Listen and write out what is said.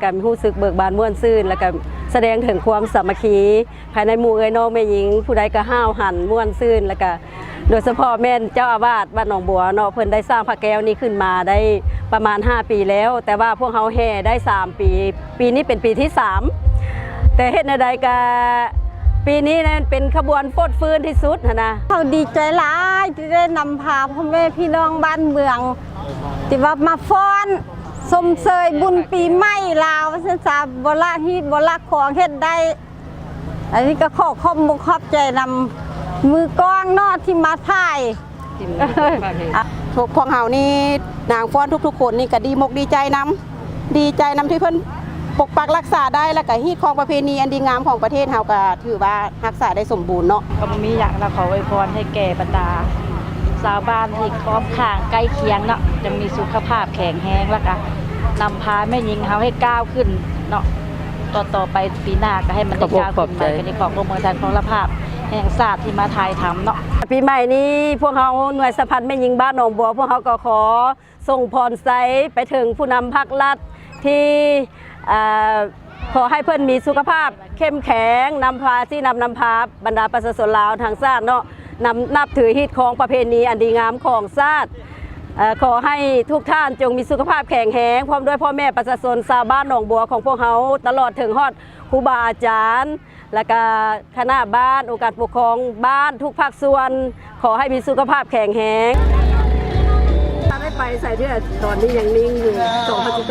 ກະຮູ້ສຶກເບີກບານມ່ວນຊື່ນ ແລ້ວກະສະແດງເຖິງຄວາມສາມັກຄີພາຍໃນໝູ່ເອື້ອຍນ້ອງແມ່ຍິງ ຜູ້ໃດກະຫ້າວຫັນມ່ວນຊື່ນ ແລ້ວກະໂດຍສະເພາະແມ່ນເຈົ້າອາວາດວັດໜອງບົວເນາະ ເພິ່ນໄດ້ສ້າງພະແກ້ວນີ້ຂຶ້ນມາໄດ້ປະມານຫ້າປີແລ້ວ ແຕ່ວ່າພວກເຮົາແຫ່ໄດ້ສາມປີ ປີນີ້ເປັນປີທີສາມ ແຕ່ເຮັດແນວໃດກະປີນີ້ແມ່ນເປັນຂະບວນຟົດຟື້ນທີ່ສຸດຫັ້ນນະ. ເຮົາດີໃຈຫຼາຍທີ່ໄດ້ນຳພາພໍ່ແມ່ພີ່ນ້ອງບ້ານເມືອງ ທີ່ວ່າມາຟ້ອນຊົມເຊີຍບຸນປີໃໝ່ລາວວ່າຊັ້ນຊະ ບໍ່ລະຮີດບໍ່ລະຄອງເຮັດໄດ້ ອັນນີ້ກໍຂໍຂອບມຸກຂອບໃຈນຳມືກ້ອງເນາະທີ່ມາຖ່າຍ. ພວກເຮົານີ້ນາງຟ້ອນທຸກໆຄົນນີ້ກໍດີມົກດີໃຈນຳ ດີໃຈນຳທີ່ເພິ່ນປົກປັກຮັກສາໄດ້ ແລ້ວກໍຮີດຄອງປະເພນີອັນດີງາມຂອງປະເທດເຮົາກໍຖືວ່າຮັກສາໄດ້ສົມບູນເນາະ. ກໍບໍ່ມີຫຍັງລະ ຂໍອວຍພອນໃຫ້ແກ່ບັນດາຊາວບ້ານທີ່ອ້ອມຂ້າງໃກ້ຄຽງເນາະ ຈົ່ງມີສຸຂະພາບແຂງແຮງ ແລ້ວກໍນຳພາແມ່ຍິງເຮົາໃຫ້ກ້າວຂຶ້ນເນາະ ຕໍ່ໆໄປປີໜ້າກໍໃຫ້ມັນໄດ້ກ້າວຂຶ້ນໄປ. ກໍນີ້ຂອບຄຸນເມືອງໄທຍ ຂອບຄຸນເມືອງໄທຍ ຂອງລະພາບແຫ່ງຊາດທີ່ມາຖ່າຍທຳເນາະ. ປີໃໝ່ນີ້ພວກເຮົາໜ່ວຍສະພັນແມ່ຍິງບ້ານໜອງບົວ ພວກເຮົາກໍຂໍສົ່ງພອນໄຊໄປເຖິງຜູ້ນຳພັກລັດທີ່ ເອີ ຂໍໃຫ້ເພິ່ນມີສຸຂະພາບເຂັ້ມແຂງ ນຳພາຊີ້ນຳນຳພາບັນດາປະຊາຊົນລາວທັງຊາດເນາະ ນຳ ນັບຖືຮີດຄອງປະເພນີອັນດີງາມຂອງຊາດ. ເອີ ຂໍໃຫ້ທຸກທ່ານຈົ່ງມີສຸຂະພາບແຂງແຮງ ພ້ອມດ້ວຍພໍ່ແມ່ປະຊາຊົນຊາວບ້ານໜອງບົວຂອງພວກເຮົາ ຕະຫຼອດເຖິງຮອດຄູບາອາຈານ ແລ້ວກະຄະນະບ້ານ ອົງການປົກຄອງບ້ານທຸກພາກສ່ວນ ຂໍໃຫ້ມີສຸຂະພາບແຂງແຮງ. ໄດ້ໄປໃສເທື່ອ ຕອນນີ້ຍັງນິ່ງຢູ່ ສອງພັນສິບ